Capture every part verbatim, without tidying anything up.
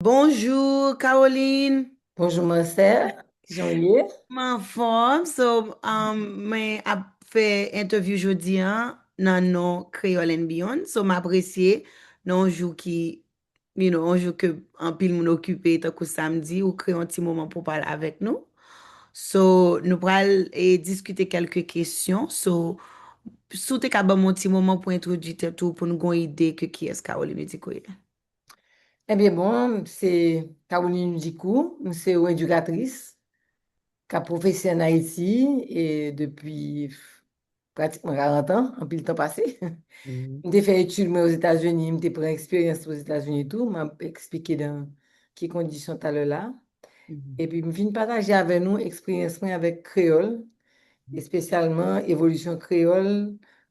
Bonjou, Caroline. Bonjou, ma sè. Kijan w ye? M anfòm. So, um, mwen ap fè entèvyou jodi a nan non Creole and Beyond. So, m apresye nan yon jou ki, you know, yon jou ke anpil moun okipe, tankou samdi, ou kreye yon ti moman pou pale avèk nou. So, nou pral e, diskite kèlke kesyon. So, si w te ka ban m yon ti moman pou entwodui tèt ou, pou nou gon ide ke kiyès Caroline Medico ye. Ebyen bon, m se Caroline Dicou, m se yon edikatris k ap pwofese ann Ayiti e depi pratikman karant an, anpil tan pase. M te fè etid mwen Ozetazini, m te pran eksperyans Ozetazini tou, m ap eksplike nan ki kondisyon talè la. Epi m vin pataje avè nou eksperyans mwen avèk kreyòl, espesyalman evolisyon kreyòl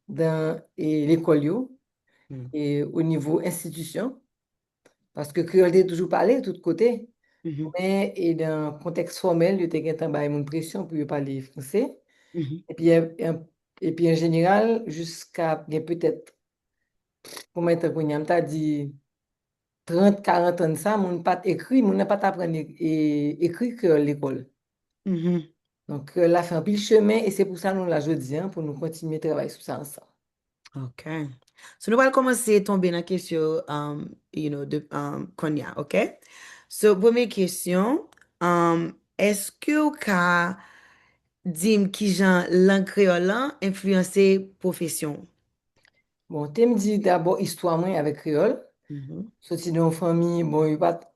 dan e, lekòl yo, e o nivo enstitisyon. Paske kreyòl te toujou pale tout kote, men e dan kontèks fòmèl, yo te gentan bay moun presyon pou yo pale franse. Epi, e, e, epi an jeneral, jiska gen petèt, kòman tan kounye a, m ta di trant, karant an de sa, moun pa t ekri, moun nan pa t aprann e, e, ekri kreyòl lekòl. Donk, kreyòl la fè anpil chemen, e se pou sa nou la jodi a, pou nou kontinye travay sou sa ansanm. Ok. So, nou pral kòmanse tonbe nan kesyon, um, you know, de, um, kounye a, ok? So, premye kesyon, um, èske w ka di m kijan lang kreyòl lan enfliyanse pwofesyon w? Bon, te m di dabò istwa mwen avèk kreyòl. Soti nan yon fanmi, bon, yo pa t,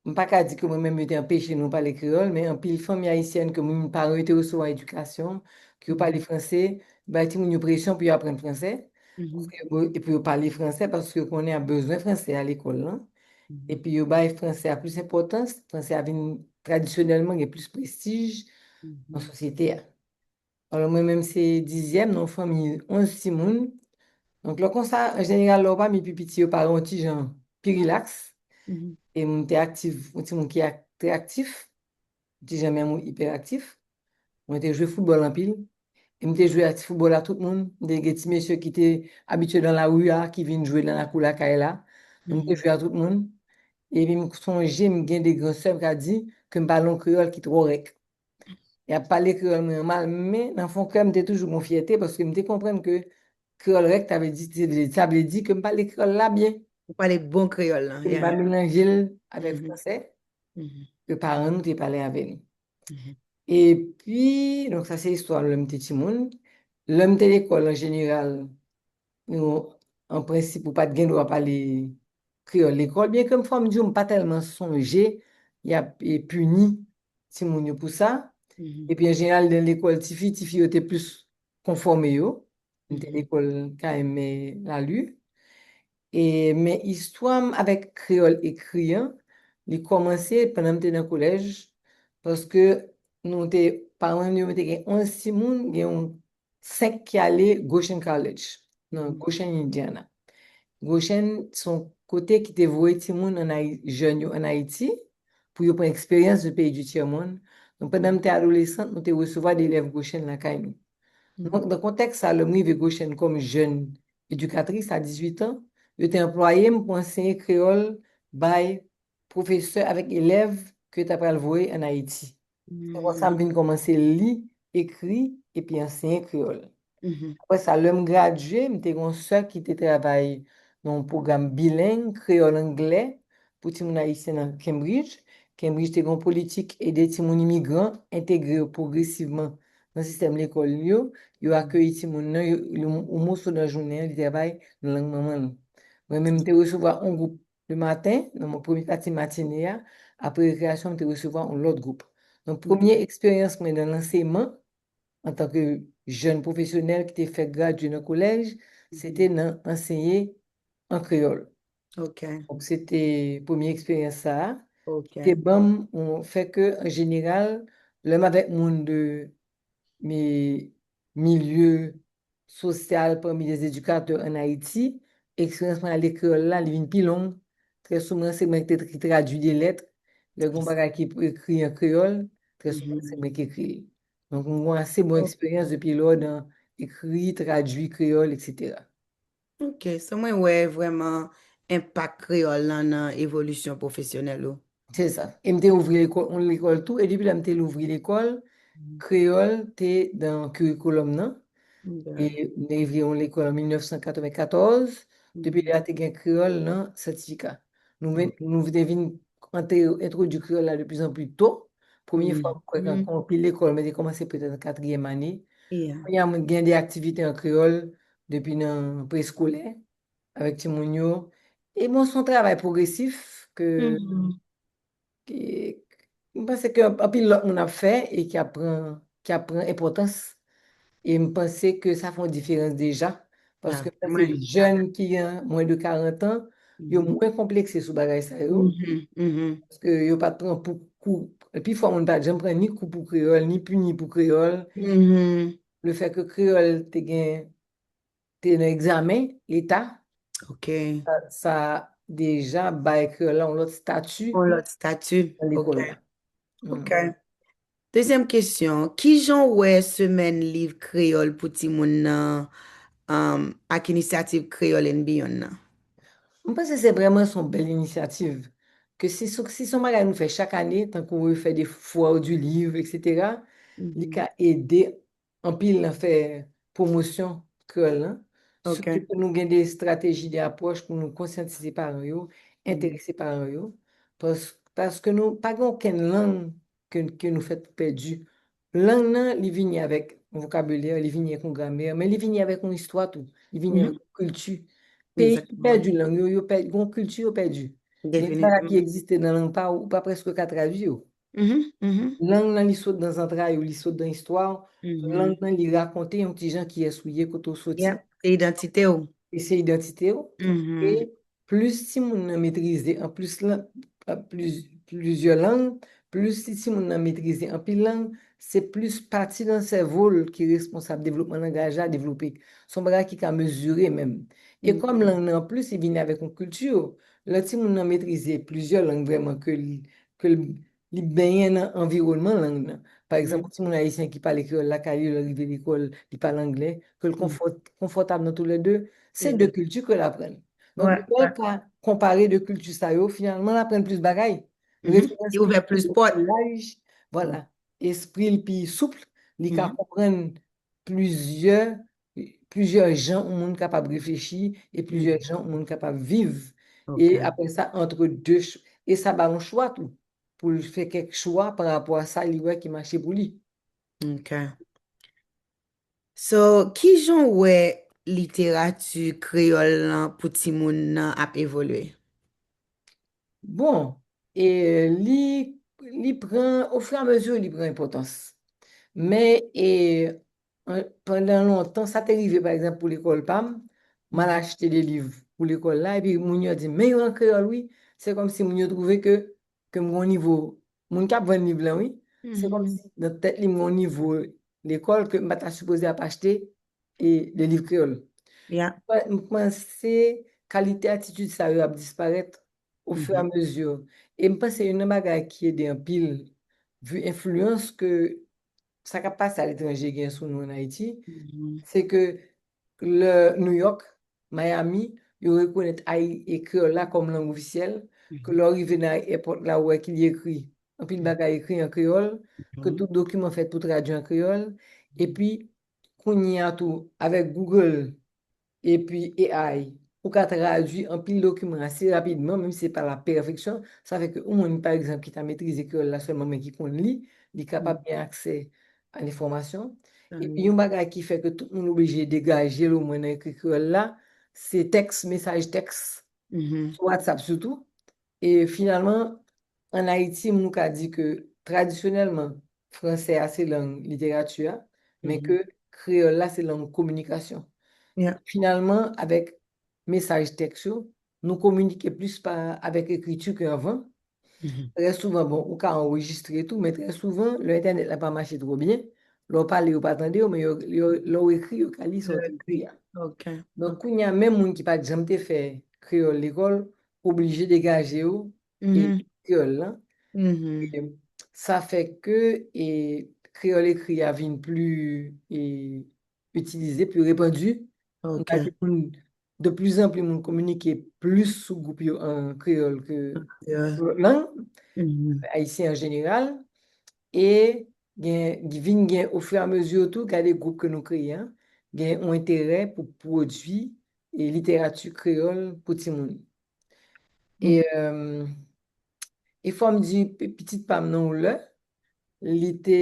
m pa ka di ke mwen menm yo te anpeche nou pale kreyòl, men anpil fanmi ayisyèn ke moun, paran yo te resevwa edikasyon, ke yo pale franse, bay timoun yo presyon pou yo aprann franse, pou yo, e pou yo pale franse, paske yo konnen y ap bezwen franse a lekòl lan. Epi yo bay franse a plis enpòtans, franse a vin tradisyonèlman gen plis prestij nan sosyete a. Alò, mwen menm, se dizyèm nan yon fanmi onz timoun. Donk, lè konsa, an jeneral, lè w pami pi piti yo, paran w ti jan pi rilaks. E m te aktif, yon timoun ki ak-, trè aktif, yon ti jan menm ou ipèaktif. Mwen te jwe foutbòl anpil. E m te jwe ak ti foutbòl a tout moun. M te gen ti mesye ki te abitye nan lari a, ki vin jwe nan lakou lakay la. M te jwe a tout moun. Epi m sonje, m gen de gran sè m ka di ke m pale yon kreyòl ki twò rèk. Y ap pale kreyòl mwen an mal, men nan fon kè m te toujou gon fyète, paske m te konprann ke kreyòl rèk, ta vle di, te vle, sa vle di ke m pale kreyòl la byen. Ou pale bon kreyòl lan, ke m pa yeah. Melanje l avèk fransè ke paran nou te pale avè nou. Epi, donk sa se istwa lè m te timoun. Lè m te lekòl an jeneral, nou, an prensip, ou pa t gen dwa pale kreyòl lekòl, byen ke m fò m di w, m pa tèlman sonje y ap e, pini timoun yo pou sa. Epi an jeneral, nan lekòl tifi, tifi yo te plis konfòme yo. M te lekòl K M Lalu. E, men istwa m avèk kreyòl ekri an, li kòmanse pandan m te nan kolèj, paske nou te, paran yo, te gen onz timoun, gen yon senk ki ale Goshen College, nan Goshen, Indiana. Goshen se yon kote ki te voye timoun ann Ayi-, jèn yo ann Ayiti pou yo pran eksperyans de peyi di tyè mond. Donk, pandan m te adolesant, nou te resevwa de elèv Goshen lakay nou. Donk, nan kontèks sa, lè m rive Goshen kòm jèn edikatris a dizuit an, yo te anplwaye m pou anseye kreyòl bay pwofesè avèk elèv ke yo ta pral voye ann Ayiti. Se konsa m vin kòmanse li, ekri, epi anseye kreyòl. Apre sa, lè m gradye, m te gen yon sè ki te travay nan yon pwogram bileng, kreyòl-anglè, pou timoun ayisyen nan Cambridge. Cambridge te gen yon politik ede timoun imigran entegre yo pwogresivman nan sistèm lekòl yo. Yo akeyi timoun nan, yo, yo, yon moso nan jounen an, li travay nan lang manman l. Mwen menm, m te resevwa yon gwoup le maten, nan mon premye pati matine a, apre rekreyasyon, m te resevwa yon lòt gwoup. Donk, premye eksperyans mwen nan lanseyman, antanke jèn pwofesyonèl ki te fèk gradye nan kolèj, se te nan anseye an kreyòl. Ok. Donk, se te premye eksperyans sa a. Ok. Ki te ban m, yon, fè ke, an jeneral, lè m avèk moun de mi, milye sosyal pami les éducateurs en Haïti, eksperyans mwen ale kreyòl la, li vin pi long. Trè souvan, se mwen ki te, ki tradui de lèt. Lè gen yon bagay ki ekri an kreyòl, trè souvan, se mwen ki ekri l. Donk, mwen gen ase bon eksperyans depi lò nan ekri, tradui kreyòl, etsetera. Ok, so mwen wè vrèman enpak kreyòl lan nan evolisyon pwofesyonèl ou? Se sa. E m te ouvri lekòl, yon lekòl tou, e depi lè m te louvri lekòl, kreyòl te nan curriculum nan. E m te ouvri yon lekòl an mil nèf san katrevenkatòz, depi lè a te gen kreyòl nan sètifika. Nou, men- nou te vin antre, entwodui kreyòl la de plus en plus tôt. Premye fwa, m kwè, ke anpil lekòl, men te kòmanse petèt an katriyèm ane. Kounye a, mwen gen de aktivite an kreyòl depi nan preskolè, avèk timoun yo. E bon, se yon travay pwogresif ke, ke m panse ke anpil lòt moun ap fè e ki ap pran, ki ap pran enpòtans. E m panse ke sa fè yon diferans deja. Paske mwen se jèn ki gen mwen de karant an, yo mwen konplekse sou bagay sa yo. Paske yo pa t pran pou kou, pifò moun pa t janm pran ni kou pou kreyòl, ni pini pou kreyòl. Le fè ke kreyòl te gen, te nan egzamen leta, Ok. sa, sa deja bay kreyòl la yon lòt stati Yon lòt stati. nan lekòl Ok. la. Ok. Dezyèm kesyon, kijan w wè semèn liv kreyòl pou timoun nan, um, ak inisyativ Kreyòl and Beyond nan? M panse se vrèman se yon bèl inisyativ. Ke si, si se yon bagay nou fè chak ane, tankou yo fè de foire du livre, et cetera, li ka ede anpil nan fè pwomosyon kreyòl lan. Sitou ke nou gen de estrateji, de apwòch pou nou konsyantize paran yo, enterese paran yo. Pas, paske nou pa gen okenn lang ke, ke nou fèt pou pèdi. Lang nan, li vini avèk yon vokabilè, li vini avèk yon gramè, men li vini avèk yon istwa tou, li vini avèk yon kilti. Peyi ki pèdi lang yo, yo pèdi, yon kilti yo pèdi. Gen bagay ki egziste nan lang pa ou, ou pa prèske ka tradui yo. Lang nan, li sot nan zantray ou, li sot nan istwa ou. Lang nan, li rakonte yon ti jan kiyès ou ye, kote ou soti. Se idantite w. E se idantite w. E plis timoun nan metrize an plis lan, an plis, plizyè lang, plis si timoun nan metrize anpil lang, se plis pati nan sèvo l ki responsab devlopman langaj la devlope. Se yon bagay ki ka mezire menm. E kòm lang nan an plis, li vini avèk yon kilti, lè timoun nan metrize plizyè lang vrèman ke li, ke l, li benyen nan anviwònman lang nan. Pa egzanp, yon timoun ayisyen ki pale kreyòl lakay li, lè l rive lekòl, li pale anglè, ke l konfò-, konfòtab nan toulède, se de kilti ke l aprann. Donk, lè l ka konpare de kilti sa yo, finalman, l aprann plis bagay. Referans Li ouvè plis pòt. Laj, vwala. Espri l pi soup, li ka konprann plizyè, plizyè jan yon moun kapab reflechi e plizyè jan yon moun kapab viv. E apre sa, antre de ch-, e sa ba l yon chwa tou, pou l fè kèk chwa pa rapò a sa li wè ki mache pou li. Ok. So, kijan w wè literati kreyòl lan pou timoun nan ap evolye? Bon, e li, li pran, ofiramezi, li pran enpòtans. Men, e, an, pandan lontan, sa te rive, pa egzanp, pou lekòl pa m, m al achte de liv pou lekòl la, epi moun yo di, "Men yo an kreyòl, wi." Se kòmsi moun yo twouve ke, ke m gon nivo, moun k ap vann liv lan, wi. Se kòmsi nan tèt li, m gon nivo lekòl ke m pa ta sipoze ap achte e de liv kreyòl. M panse kalite atitid sa yo ap disparèt ofiramezi. E m panse youn nan bagay ki ede anpil, vi enfliyans ke sa k ap pase aletranje gen sou nou ann Ayiti, se ke lè New York, Miami, yo rekonèt ay-, e kreyòl la kòm lang ofisyèl, ke lè w rive nan ayewopò la, ou wè ke li ekri, anpil bagay ekri an kreyòl, ke tout dokiman fèt pou tradui an kreyòl, epi kounye a tou, avèk Google epi A I, ou ka tradui anpil dokiman ase rapidman, menm si se pa la pèfeksyon. Sa fè ke yon moun, pa egzanp, ki ta metrize kreyòl la sèlman, men ki konn li, li kapab gen aksè a lenfòmasyon. Epi yon bagay ki fè ke tout moun oblije degaje l omwen nan ekri kreyòl la, se tèks, mesaj tèks, sou WhatsApp sitou. E finalman, ann Ayiti, nou ka di ke tradisyonèlman, fransè a se lang literati a, men ke kreyòl la se lang kominikasyon. Finalman, avèk mesaj tèks yo, nou kominike plis pa, avèk ekriti ke anvan. Trè souvan, bon, ou ka anrejistre tou, men trè souvan, lè entènèt la pa mache twò byen, lè w pale, yo pa tande w, men yo, yo, lè w ekri, yo ka li sa w te ekri a. Donk, kounye a, menm moun ki pa t janm te fè kreyòl lekòl, oblije degaje yo e kreyòl lan. E sa fè ke, e, kreyòl ekri a vin pli, e, itilize, pli repandi. Nou ka di moun, de plus en plus moun kominike plis sou gwoup yo an kreyòl ke lòt lang, ayisyen an jeneral, e gen, vin gen, ofiramezi tou, gade gwoup ke nou kreye an, gen yon enterè pou pwodui e literati kreyòl pou timoun. E, euh, e fò m di, p- pitit pa m nan yon lè, li te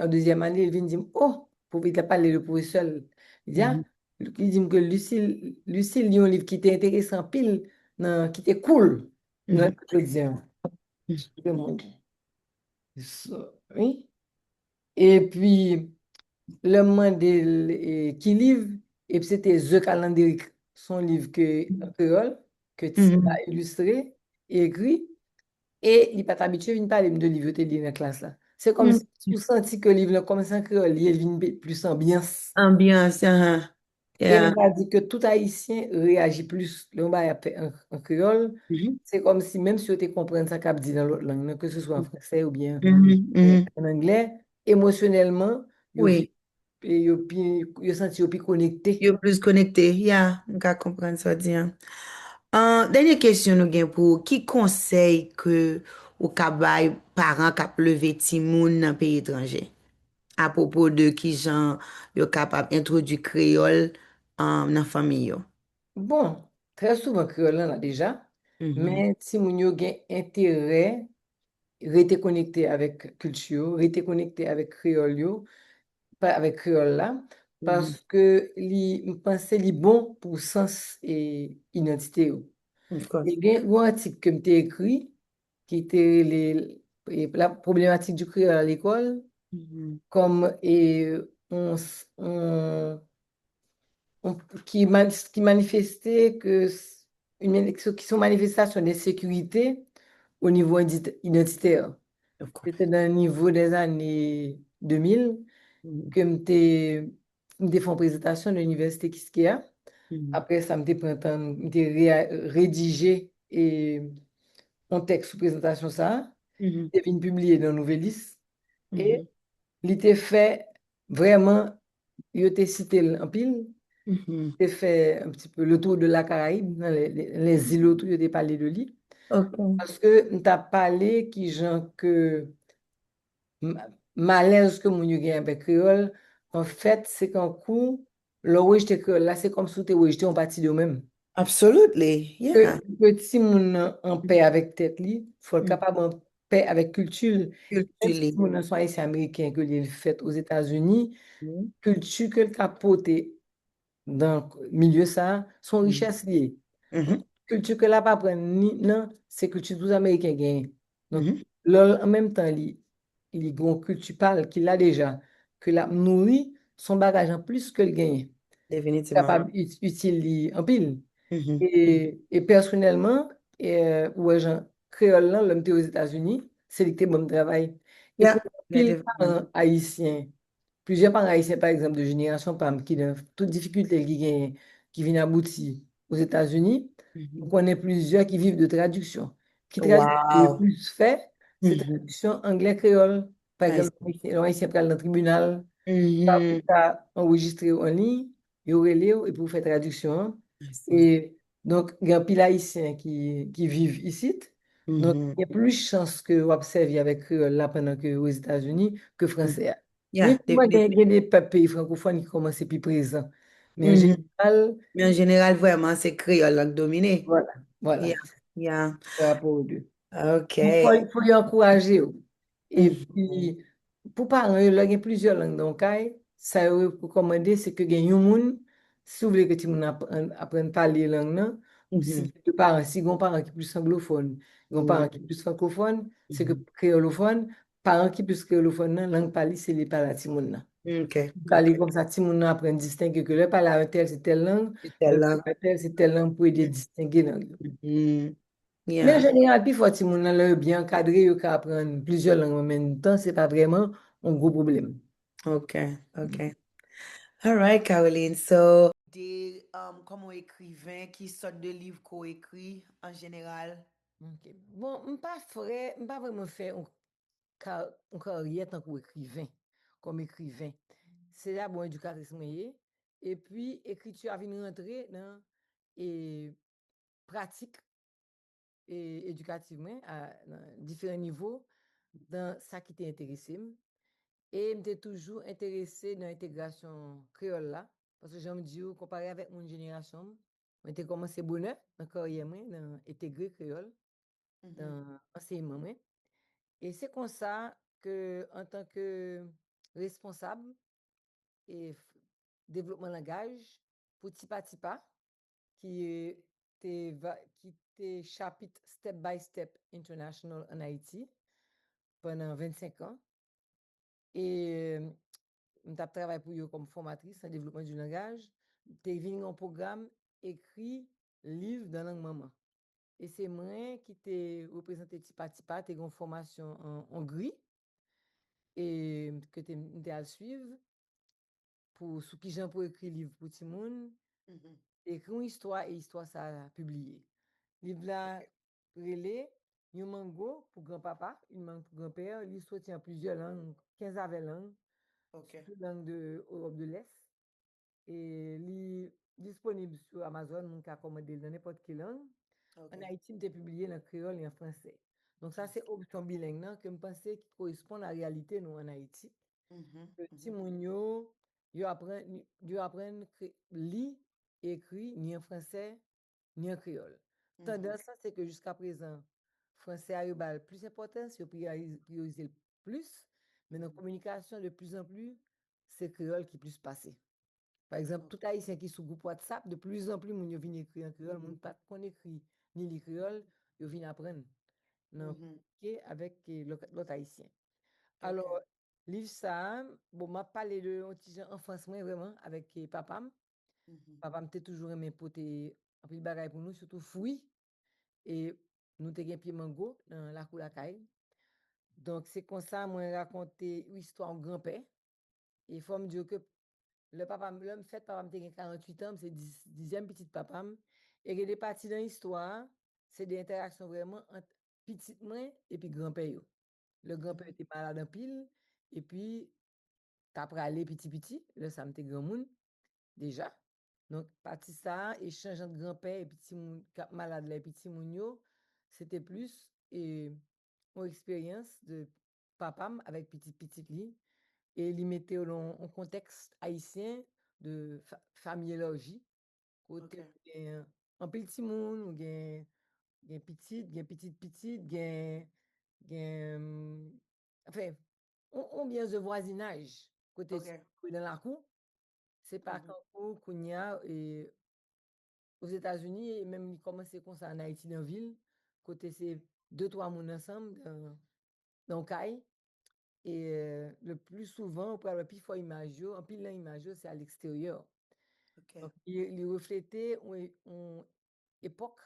an dezyèm ane, li vin di m, oh, pou li te pale de pwofesè l. Li di, ah, li di m ke Lucille, Lucille li yon liv ki te enteresan anpil, nan, ki te cool, nan jodi an. Wi. Epi, lè m mande l, e, ki liv, epi se te The Calenderik, se yon liv ke, an kreyòl, ke Tina ilistre, ekri, e li pa t abitye vin pale m de liv yo te li nan klas la. Se kòmsi ou santi ke liv lan kòmanse an kreyòl, li vin be- plis anbyans. Anbyans, ahan. E nou ka di ke tout Ayisyen reyaji plis lè yon bagay ap fèt an, an kreyòl. Se kòmsi, menm si yo te konprann sa k ap di nan lòt lang nan, ke se swa an fransè oubyen an anglè, emosyonèlman, yo pi, e yo pi, yo santi yo pi konekte. Yo plis konekte, ya, m ka konprann sa w di an. An, dènye kesyon nou gen pou ou, ki konsèy ke ou ka bay paran k ap leve timoun nan peyi etranje? Apwopo de kijan yo kapab entwodui kreyòl, um, nan fanmi yo? Bon, trè souvan kreyòl lan la deja, men timoun yo gen enterè rete konekte avèk kilti yo, rete konekte avèk kreyòl yo, pa avèk kreyòl la, paske li, m panse li bon pou sans e idantite yo. E gen yon atik ke m te ekri, ki te rele, e, la problématique du créole à l'école, kòm, e, on, on, on, ki, man- ki manifeste ke s- une, ki se yon manifestasyon de sekirite o nivo idantitè. Se te nan nivo dè zane de mil ke m te m te fè yon prezantasyon nan Inivèsite Kiskeya. Apre sa, m te pran tan, m te re- redije e, yon tèks sou prezantasyon sa a. Li te vin pibliye nan Nouvelliste. E li te fè vrèman, yo te site l anpil. Li te fè un petit peu le tour de la Caraïbe, nan les, les, les îles autour, yo te pale de li. Paske m t ap pale kijan ke m- malèz ke moun yo gen avèk kreyòl, anfèt, se kankou lè w rejte kreyòl la, se kòmsi w te rejte yon pati de w menm. Absolutely, yeah. Ke, ke timoun nan an pè avèk tèt li, fò l kapab an pè avèk kilti l. Kilti li. Menm si timoun nan se yon Ayisyen Ameriken ke li, li fèt Ozetazini, kilti ke l ka pote nan milye sa a, se yon richès li ye. Kilti ke l ap aprann ni nan, se kilti tout Ameriken genyen. Donk, lè l, an menm tan, li, li gen yon kilti pa l ki la deja, ke l ap nouri, se yon bagay an plis ke l genyen. Definitivman. Kapab it- itil li anpil. E, e pèsonèlman, e, ou wè jan kreyòl lan, lè m te Ozetazini, se li ki te ban m travay. E pou anpil paran ayisyen, plizyè paran ayisyen, pa egzanp, de jenerasyon pa m, ki nan tout difikilte ki genyen, ki vin abouti Ozetazini, m konnen plizyè ki viv de tradiksyon. Ki tradiksyon yo plis fè, se tradiksyon anglè kreyòl. Pa egzanp, lè yon Ayisyen pral nan tribinal, sa pou ta anrejistre w an liy, yo rele w epi w fè tradiksyon an. E donk, gen anpil Ayisyen ki, ki viv isit. Donk, gen plis chans ke w ap sèvi avèk kreyòl la pandan ke Ozetazini ke fransè a. Men, gen, gen de pèp peyi frankofòn ki kòmanse pi prezan. Men an jeneral, men an jeneral, vrèman, se kreyòl lan k domine. Vwala, vwala. Ya, ya. Rapò de. Ok. Fò, fò yo ankouraje yo. Epi, pou paran yo, lè gen plizyè lang nan yon kay, sa yo rekòmande, se ke gen yon moun, si w vle ke timoun nan aprann, aprann pale lang nan, si gen de paran, si gen yon paran ki plis anglofòn, gen yon paran ki plis frankofòn, se ke kreyòlofòn, paran ki plis kreyolofòn nan, lang pa li, se li pale a timoun nan. Ok. Li pale kòmsa timoun nan aprann distenge ke lè pale a entèl, se tèl lang, lè pale a entèl, se tèl lang pou ede distenge lang yo. Men an jeneral, pifò timoun nan, lè yo byen ankadre, yo ka aprann plizyè lang an menm tan, se pa vrèman yon gwo pwoblèm. Ok, ok. All right, Caroline. So, de, um, kòman w ekriven, ki sòt de liv ke w ekri an jeneral? Ok. Bon, m pa frè, m pa vrèman fè yon ka-, yon karyè tankou ekriven, kòm ekriven. Se dabò edikatris mwen ye, epi ekriti a vin rantre nan e pratik e edikativ mwen a nan diferan nivo nan sa ki te enterese m. E m te toujou enterese nan entegrasyon kreyòl la, paske jan m di w, konpare avèk moun jenerasyon m, mwen te kòmanse bonè nan karyè mwen, nan entegre kreyòl nan ansèyman mwen. E se konsa ke, antanke responsab e f- devlopman langaj pou Tipa Tipa, ki te, va- ki te chapit Step by Step International ann Ayiti pandan vennsenk an. E m t ap travay pou yo kòm fòmatris nan devlopman di langaj. Te vin yon pwogram ekri liv nan lang manman. E se mwen ki te reprezante Tipa Tipa, te gen yon fòmasyon an Ongri, e ke te, m te al swiv pou, sou kijan pou ekri liv pou timoun, ekri yon istwa e istwa sa a pibliye. Liv la rele Yon mango pou granpapa, Une mangue pour grand-père, li soti an plizyè lang, kenz a ven lang, Ok. Sitou lang de Ewòp de Lès. E li disponib sou Amazon, moun ka kòmande l nan nenpòt ki lang. Ok. Ann Ayiti, m te pibliye l an kreyòl e an fransè. Donk sa se opsyon bileng nan ke m panse ki koresponn a reyalite nou ann Ayiti. Mhm, Ke mhm. Timoun yo, yo aprann, yo aprann kre- li, ekri, ni an fransè, ni an kreyòl. Mhm. Tandans lan, se ke jiska prezan, fransè a, yo ba l plis enpòtans, yo priyorize, priyorize l plis, men nan kominikasyon, de plis an plis, se kreyòl ki plis pase. Pa egzanp, Ok. Tout Ayisyen ki sou gwoup WhatsApp, de plis an plis moun yo vin ekri an kreyòl, moun pa t konn ekri ni li kreyòl, yo vin aprann nan Mhm, kominike avèk eh, lòt lòt Ayisyen. ok. Alò, liv sa a, bon, m ap pale de yon ti jan anfans mwen vrèman avèk eh, papa m. Mhm. Papa m te toujou renmen pote anpil bagay pou nou, sitou fwi. E nou te gen pye mango nan lakou lakay. Donk, se konsa mwen rakonte istwa yon granpè. E fò m di w ke lè papa m, lè m fèt, papa m te gen karanntuit an, m se dis, dizyèm pitit papa m. E gen de pati nan istwa a, se de entèraksyon vrèman ant pitit mwen epi granpè yo. Lè granpè yo te malad anpil, epi ta prale piti piti, lè sa m te granmoun deja. Donk, pati sa a, echanj ant granpè epi timoun k ap malad la epi timoun yo, se te plis e, yon eksperyans de papa m avèk pitit pitit li. E li mete yo nan yon kontèks ayisyen de fa- fami elaji, kote Ok. ou gen anpil timoun, ou gen, gen pitit, gen pitit pitit, gen, gen, anfen, yon yon anbyans de vwazinaj, kote Ok. ou nan lakou, se pa Mhm. kankou kounye a, e, Ozetazini, e menm li kòmanse konsa ann Ayiti nan vil, kote se de twa moun ansanm nan, nan yon kay. E euh, le pli souvan, ou pral wè pi fò imaj yo, anpil nan imaj yo, se a leksteryè. Ok. Donk, li, li reflete yon, yon epòk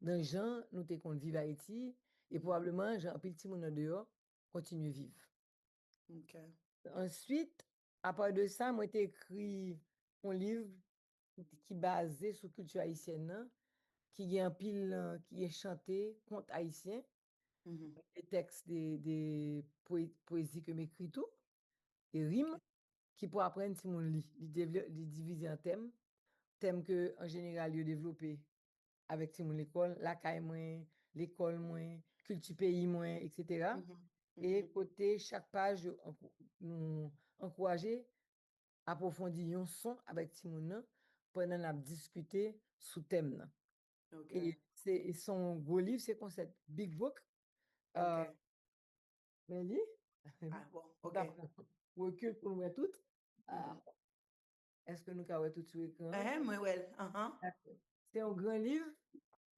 nan jan nou te konn viv Ayiti, e pwobableman jan anpil timoun nan deyò kontinye viv. Ok. Answit, apa de sa, mwen te ekri yon liv ki baze sou kilti ayisyèn nan, ki gen anpil, euh, ki gen chante, kont ayisyen, Mhm. de tèks, de, de pwe- pwezi ke m ekri tou, de rim, ki pou aprann timoun li. Li devle- li divize an tèm, tèm ke an jeneral yo devlope avèk timoun lekòl, lakay mwen, lekòl mwen, kilti peyi mwen, etsetera. Mhm. E Mhm. kote chak paj yo ankou- nou ankouraje apwofondi yon son avèk timoun nan pandan n ap diskite sou tèm nan. Ok. E se e se yon gwo liv, se konsèp Big Book. Euh, Ok. Men li, Ah bon, ok. ta pran rekil pou n wè tout. Ah, Mhm. Èske nou ka wè tout sou ekran? Eh, mwen wè l. Ahan. Dakò. Se yon gran liv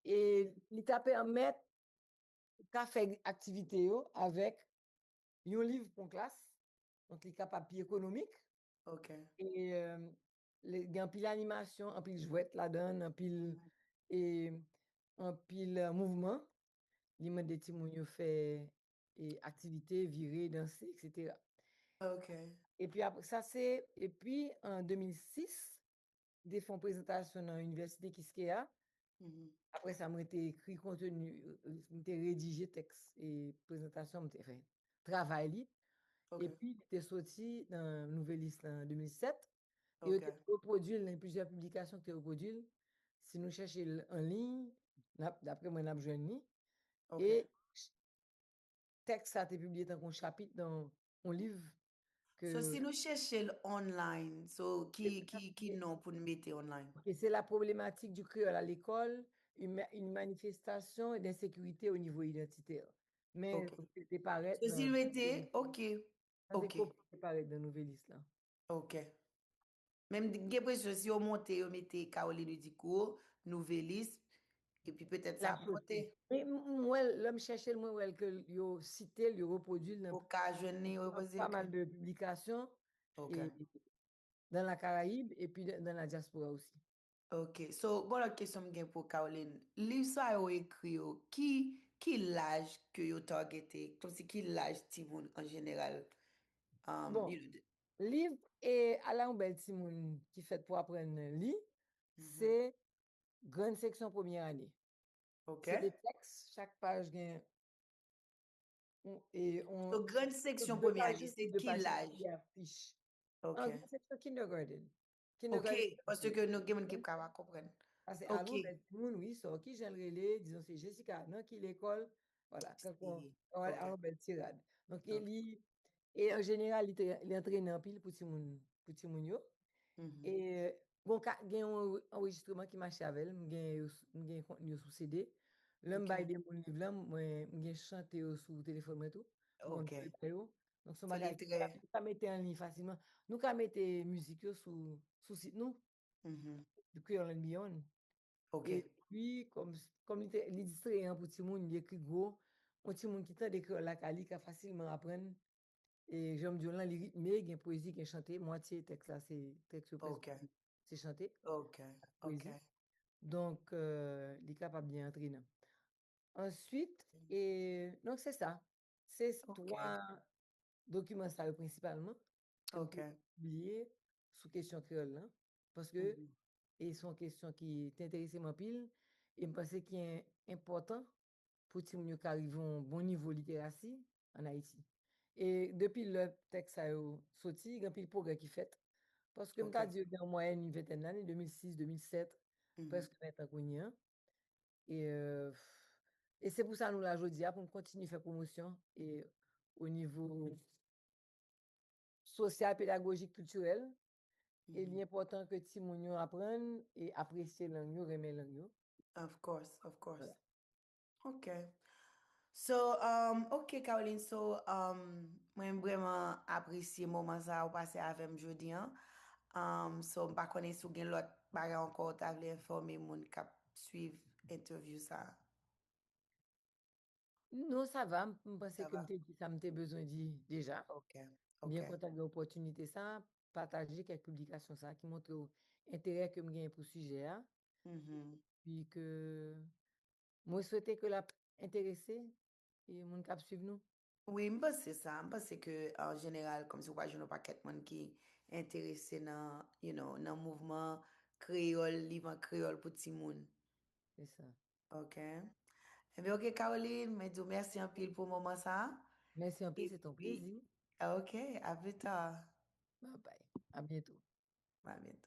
e li ta pèmèt ou ka fè aktivite yo avèk yon liv pou yon klas. Donk, li kapab pi ekonomik. Ok. E euh, le- gen anpil animasyon, anpil jwèt ladan, anpil, e, anpil euh, mouvman. Li mande timoun yo fè e, aktivite, vire, danse, etsetera. Ok. Epi apre, sa se, epi an de mil sis, m te fè yon prezantasyon nan Inivèsite Kiskeya. Mhm. Apre sa, mwen te ekri konteni, euh, mwen te redije tèks e prezantasyon, mwen te fè travay li. Ok. Epi, li te soti nan Nouvelliste lan an de mil sèt. E yo te Ok. repwodui l nan plizyè piblikasyon ki te repwodui l. si nou chèche l an liy, n ap, daprè mwen, n ap jwenn li. Ok. E tèks sa te pibliye tankou yon chapit nan yon liv ke... So, si nou chèche l online, so, ki, ki, ki non pou n mete online? Ok, c'est la problématique du créole à l'école, une, ma- une manifestation d'insécurité au niveau identitaire. Men, ok, se te parèt... So, si nou mete, ok, ok. Sa se kopi ki parèt nan Nouvelis la. Ok. Men m gen enpresyon si yo monte, yo mete Caroline Udicourt, Nouvelis, epi petèt sa ap monte. Men m, m wè l, lè m chèche l, mwen wè l ke yo site l, yo repwodui l nan... Ou ka jwenn li, yo poze pa mal de piblikasyon, ok, e, dans la Caraïbe, epi dans la diaspora aussi. Ok, so, gon lòt kesyon m gen pou Caroline. Liv sa yo ekri yo, ki, ki laj ke yo targete? Kòmsi ki laj timoun an jeneral? Um, bon, you know, liv e ala yon bèl timoun ki fèt pou aprann li, se grann seksyon premyè ane. Ok. Se de tèks, chak paj gen yon, e, yon... So, grann seksyon premyè ane, se ki laj? Ok. An, grann seksyon kindergarten. Ok, paske nou gen moun ki pa ka konprann. Sa se alon bèl timoun, wi, sa, ki jan l rele, dizon se Jessica, nan ki lekòl, vwala, tankou alon bèl ti rad. Donk, e li, e an jeneral, li, te, li antrene anpil pou timoun, pou timoun yo. E bon, ka, gen yon anrejistreman ki mache avè l, m gen yo, m gen kontni yo sou C D. Lè m bay de moun liv la, mwen, m gen chante yo sou telefòn mwen tou. Bon, m fè yo. Donk, se yon bagay ki ka, nou ka mete an liy fasilman. Nou ka mete mizik yo sou, sou sit nou, The Creole and Beyond. Ok. Epi, kòm, kòm li te, li distrayan pou timoun, li ekri gwo, yon timoun ki tande kreyòl lakay li ka fasilman aprann. E jan m di w lan, li ritme, gen pwezi, gen chante, mwatye tèks la se tèks yo prèske se chante, poezi. Donk, euh, li kapab byen antrenan. Answit, e, donk se sa. Se twa dokiman sa yo prensipalman ke m te pibliye sou kesyon kreyòl lan, paske e se yon kesyon ki te enterese m anpil, e m panse ki en- enpòtan pou timoun yo ka rive yon bon nivo literasi ann Ayiti. E depi lè tèks sa yo soti, gen anpil pwogrè ki fèt. Paske m ta di yo gen an mwayèn yon ventèn lane, de mil sis, de mil sèt, prèske vent an kounye a. E, euh, e se pou sa nou la jodi a, pou n kontinye fè pwomosyon e o nivo sosyal, pedagojik, kiltirèl. E li enpòtan ke timoun yo aprann e apresye lang yo, renmen lang yo. Of course, of course. Vwala. Ok. So, um, ok, Caroline, so, um, mwen vrèman apresye moman sa ou pase avè m jodi an. Um, so, m pa konnen si w gen lòt bagay ankò ou ta vle enfòme moun k ap swiv entèvyou sa a. Non, sa va. M, m panse ke m te di sa m te bezwen di deja. Ok, ok. M byen kontan gen opòtinite sa, pataje kèk piblikasyon sa ki montre w enterè ke m genyen pou sijè a. Pi ke mwen swete ke l ap enterese e moun k ap swiv nou. Wi, m panse sa. M panse ke, an jeneral, kòmsi w pral jwenn yon pakèt moun ki enterese nan, you know, nan mouvman kreyòl, liv an kreyòl pou timoun. Se sa. Ok. Ebyen, ok, Caroline, mwen di w mèsi anpil pou moman sa a. Mèsi anpil, se te yon plezi. Ok, à plus tard. Bye bye. À bientôt. À bientôt.